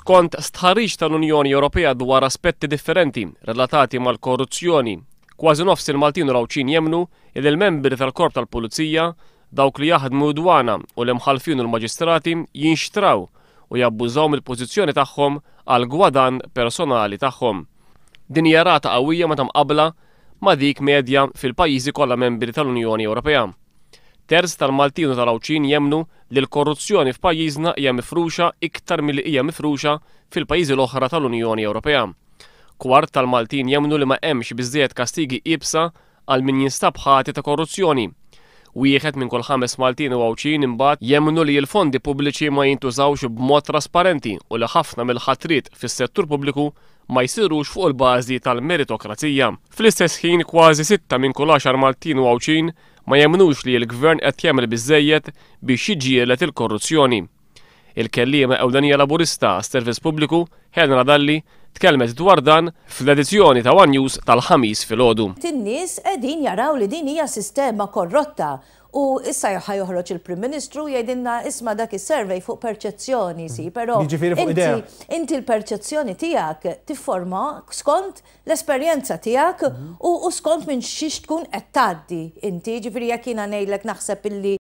Skont stħarriġ tal-Unjoni Ewropea dwar aspetti differenti relatati mal-korruzzjoni, kważi nofs il-Maltin u l-Għawdxin jemmnu li l-membri tal-Korp tal-Pulizija, dawk li jaħdmu d-dwana u l-imħallfin u l-maġistrati jinxtraw u jabbużaw mill-pożizzjoni tagħhom għall-gwadann personali tagħhom. Din hija rata qawwija meta mqabbla ma' dik medja fil-pajjiżi kollha membri tal-Unjoni Ewropea. Terz tal-Maltin u tal-Għawdxin jemmnu li l-korruzzjoni f'pajjiżna hija mifruxa iktar milli hija mifruxa fil-pajjiżi l-oħra tal-Unjoni Ewropea. Kwart tal-Maltin jemmnu li ma hemmx biżżejjed kastigi iebsa għal min jinstab ħati ta' korruzzjoni. Wieħed minn kull ħames Maltin u Għawdxin imbagħad jemmnu li l-fondi pubbliċi ma jintużawx b'mod trasparenti u li ħafna mill-ħatriet fis-settur pubbliku ma jsirux fuq il-bażi tal-meritokrazija. Fl-istess ħin kważi sitta minn kull għaxar Maltin u Għawdxin ma jemmnux li l-Gvern qed jagħmel biżżejjed biex jiġġieled il-korruzzjoni. Il-kelliema ewlenija Laburista għas-Servizz Pubbliku, Helena Dalli, tkellmet dwar dan fl-edizzjoni ta' one News tal-Ħamis filgħodu. In-nies qegħdin jaraw li din hija sistema korrotta u issa ħa joħroġ il-Prim Ministru jgħidilna isma' dak is-survey fuq perċezzjoni si, però Jiġifieri fuq idea. inti l-perċezzjoni tiegħek tifforma skont l-esperjenza tiegħek u skont minn xiex tkun qed tgħaddi inti, jiġifieri jekk jiena ngħidlek naħseb illi.